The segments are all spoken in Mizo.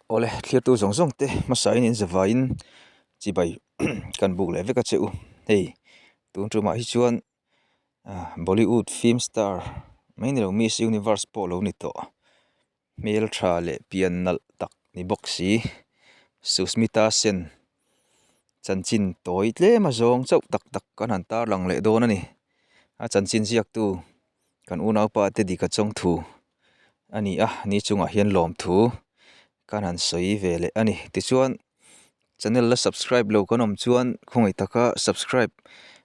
Awle, thlirtu zawng zawng te hmasa in in zavaiin chibai kan buk leh vek a che u. Hei, tun tumah hi chuan Bollywood film star mai ni lo Miss Universe pawh lo ni tawh. Hmeltha leh pian nalh tak ni bawk si. Sushmita Sen chanchin tawi tlem a zawng chauh tak tak kan han tarlang leh dawn a ni. A chanchin ziaktu kan unaupa te dika chawng thu a ni a, ni chungah hian lawmthu kan han sawi ve leh a ni. Tichuan channel la subscribe lo kan awm chuan khawngaih taka subscribe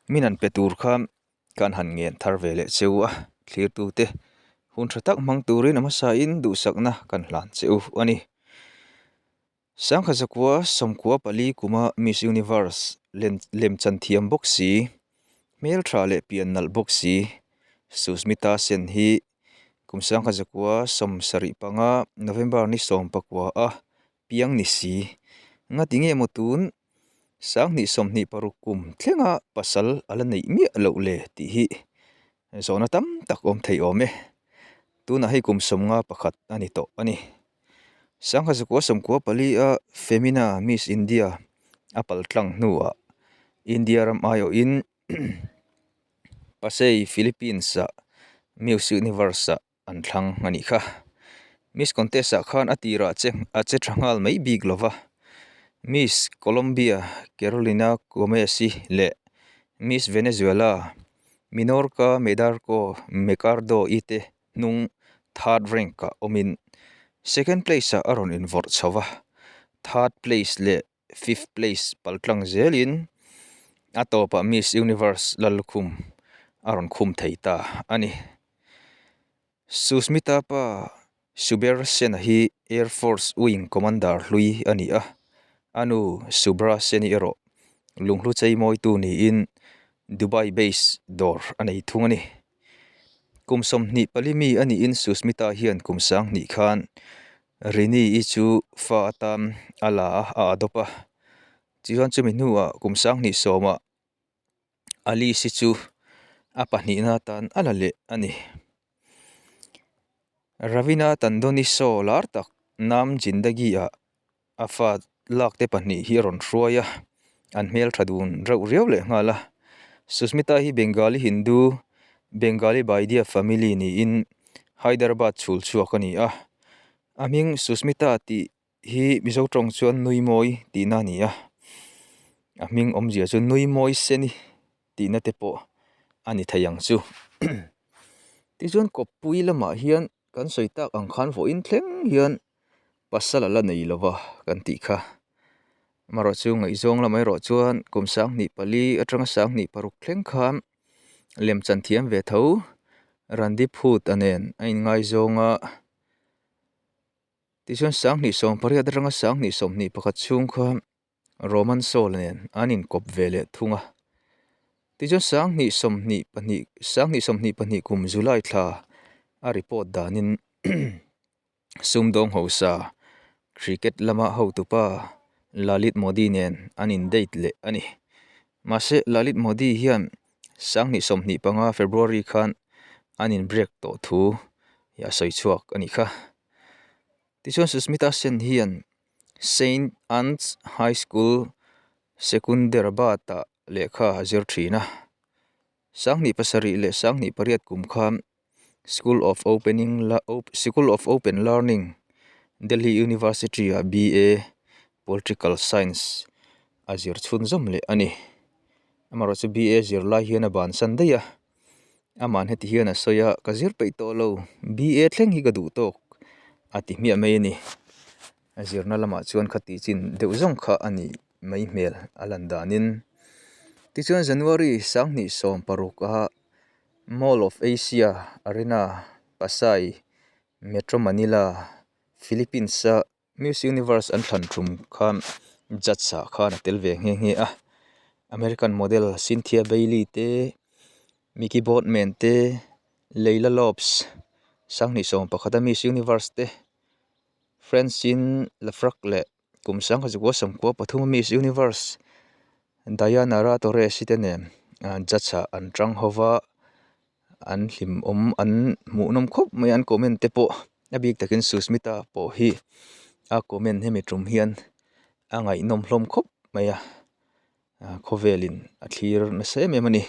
min han pe tur kha Kan han ngen thar ve leh cheu a, thlirtute hun tha tak hmang turin a hmasain duhsakna kan hlan che u a ni. Sangkhat zakua sawmkua pali kuma Miss Universe lemchan thiam bawk si, hmeltha leh pian nalh bawk si Sushmita Sen hi kum sangkhat zakua 75 November ni 14 a piang ni si. Ngati nge maw tun Sanghnih 26 kum thlenga pasal a la neih miah loh le tih hi zawhna tam tak awm thei awm e. Tunah hei kum 51 a ni tawh a ni. Sangha zakua 94 a Femina Miss India a pal tlang hnuah India ram aiawhin Pasay Philippines-ah Miss Universe-ah an thlang a nih kha. Miss Contest ah khan a tirah che a che tha nghal mai bik lo va, Miss Colombia Carolina Gomez-i leh Miss Venezuela Minorca Medarco Mecardo-i te hnung third rank ah awmin second place ah a rawn invawrh chho va, third place leh fifth place paltlang zelin a tawpah Miss Universe Lallukhum a rawn khum thei ta a ni. Sushmita pa Suber Sen-a hi Air Force Wing Commander hlui a ni a, a nu Subra Sen-i erawh lunghlu cheimawitu niin Dubai base dawr a nei thung a ni. Kum 24 mi a niin Sushmita hian kum 2000 khan Rini-i chu fa atan a la a, a adopt a. Tichuan chumi hnuah kum 2010 ah Alice-i chu a pahnihna atan a la leh a ni. Ravina Tandon-i show lar tak Naam Jindagi-ah a fa lak te pahnih hi a rawn hruai a, an hmel tha dun reuh riau leh nghal a. Sushmita hi Bengali Hindu, Bengali Baidya family niin Hyderabad chhul chhuak a ni a. A hming Sushmita tih hi Mizo tawng chuan nui mawi tihna a ni a, a hming awmzia chu nui mawi seni tihna te pawh a ni thei ang chu. Tichuan kawppui lamah hian kan sawi tak ang khan vawiin thleng hian pasal a la nei lo va kan tih kha. Amaherawhchu ngaihzawng lamah erawh chuan kum 24 atanga 26 thleng khan lemchan thiam ve tho Randeep Hood-a nen a inngaizawng a. Tichuan 2018 atanga 2021 chhung khan Roman Saul nen an inkawp ve leh thung a. Tichuan 2022 2022 kum July thla a report danin Sumdawng hausa cricket lama hotupa Lalit Modi nen an in date leh a ni. Mahse Lalit Modi hian 2025 February khan an in break tawh thu hi a sawi chhuak a nih kha. Tichuan Sushmita Sen hian Saint Anne's High School Secunderabad-ah lehkha a zir thin a. 2007 leh 2008 kum khan School of Opening School of Open Learning, Delhi University ah BA Political Science a zir chhunzawm leh a ni. Amaherawh chu BA zir lai hian a bansan daih a, amah heti hian a sawi a, ka zir peih tawh lo, BA thleng hi ka duh tawk a ti hmiah mai a ni. A zirna lamah chuan khati chin deuh zawng kha a nih mai hmel a lan danin. Tichuan January 2016 a Mall of Asia Arena, Pasay, Metro Manila, Philippines-a Miss Universe an thlan tum khan judge-ah khan a tel ve nghe nghe a. American model Cynthia Bailey te, Mickey Boatman te, Leila Lopes, 2011 a Miss Universe te, Francine Lafrac leh Kum 1993 a Miss Universe Dayanara Torres-i te nen judge ah an tang ho va, an hlimawm an hmuhnawm khawp mai a, an comment te pawh a bik takin Sushmita pawh hi A comment hemi tum hian a ngaihnawm hlawm khawp mai a, khawvelin a thlir nasa em em a ni.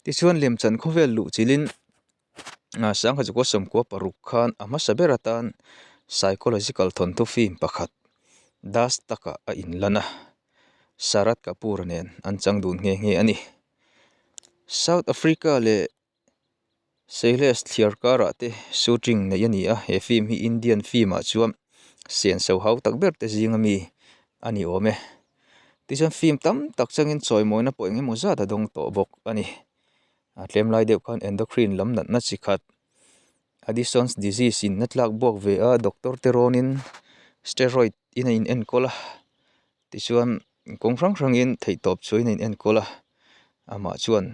Tichuan lemchan khawvel luh chilhin sangha chukua sawmkua paruk khan a hmasa ber atan psychological thawnthu film pakhat Dastak ah a inlan a, Sharad Kapoor nen an chang dun nghe nghe a ni. South Africa leh Seychelles thliar karah te shooting neih a ni a, he film hi Indian film ah chuan senso hau tak ber te zinga mi a ni awm e. Tichuan film tam tak changin chawimawina pawh eng emaw zat a dawng tawh bawk a ni. A tlem lai deuh khan endocrine lam natna chi khat Addison's disease in a tlak buak ve a, doctor te rawnin steroid in a inenkawl a, tichuan kawng hrang hrangin theihtawp chuan a inenkawl a, amah chuan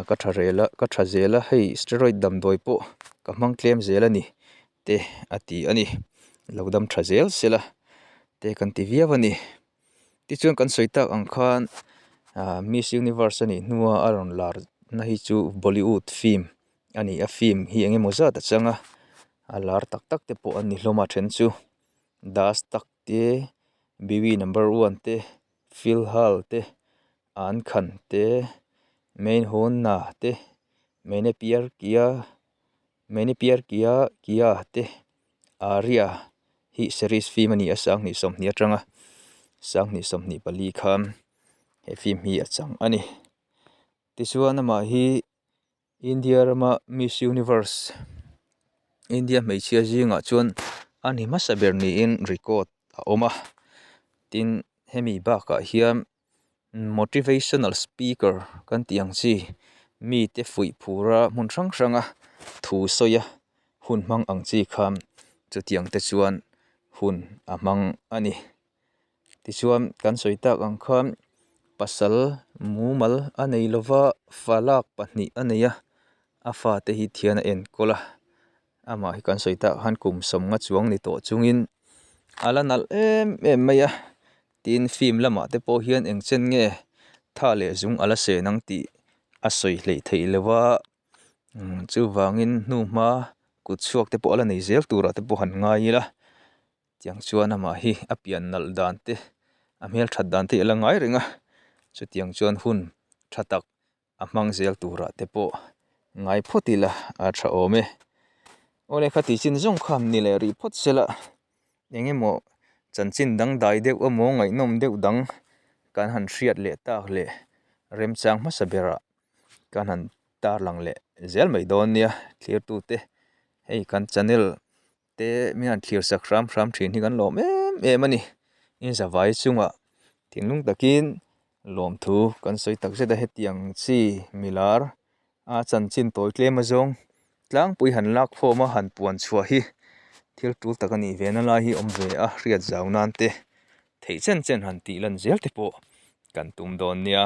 ka tha rel a ka tha zel a hei steroid damdawi pawh ka hmang tlem zel a ni te a ti a ni lo dam tha zel sela te kan ti viau a ni. Tichuan kan sawi tak ang khan ah Miss Universe a nih hnua a rawn lar na hi chu Bollywood film a ni a film hi eng emaw zat a chang a a lar tak tak te pawh an ni hlawm a then chu Dastak te Biwi number one te Filhal te Aan Khan te Main Hoon Na te Maine Pyar Kiya Maine Pyar Kiya Kiya te Arya hi series film a ni a sanghnih sawmhnih atanga sanghnih 24 khan he film hi a chang a ni tichuan amah hi India rama Miss Universe India hmeichhia zingah chuan a ni hmasa ber niin record a awm a tin hemi bakah hian motivational speaker kan tih ang chi mite fuih phura hmun hrang hranga thu sawi a hun hmang ang chi khan chutiang te chuan hun a hmang a ni tichuan kan sawi tak ang khan pasal mumal a nei lova fa lak pahnih a nei a a fate hi thian a enkawl a. Amah hi kan sawi tak khan kum sawmnga chuang ni tawh chungin a la nalh em em mai a tin film lamah te pawh hian eng chen nge tha leh zung a la sen ang tih a sawi hleih theih lo a chuvangin hnu hma kut chhuak te pawh a la nei zel turah te pawh han ngai ila tiang chuan amah hi a pian nalh dan te a hmelthat dan te hi a la ngai reng a chutiang chuan hun tha tak. a hmang zel turah te pawh ngai phawt ila a tha awm e. Awle kha tih chin zawng kha ni leh rih phawt sela eng emaw chanchin dangdai deuh emaw ngaihnawm deuh dang kan han hriat leh tak leh remchang hmasa berah kan han tarlang leh zel mai dawn nia thlirtute hei kan channel te min han thlir sak hram hram thin hi kan lawm em em a ni in zavai chungah thinlung takin lawmthu kan sawi tak zet a hetiang chi milar a chanchin tawi tlem azawng tlangpui han lak khawm a han puan chhuah hi thil tul tak a nih ve na lai hi awm ve a hriat zau nan te theih chen chen han tih lan zel te pawh kan tum dawn nia.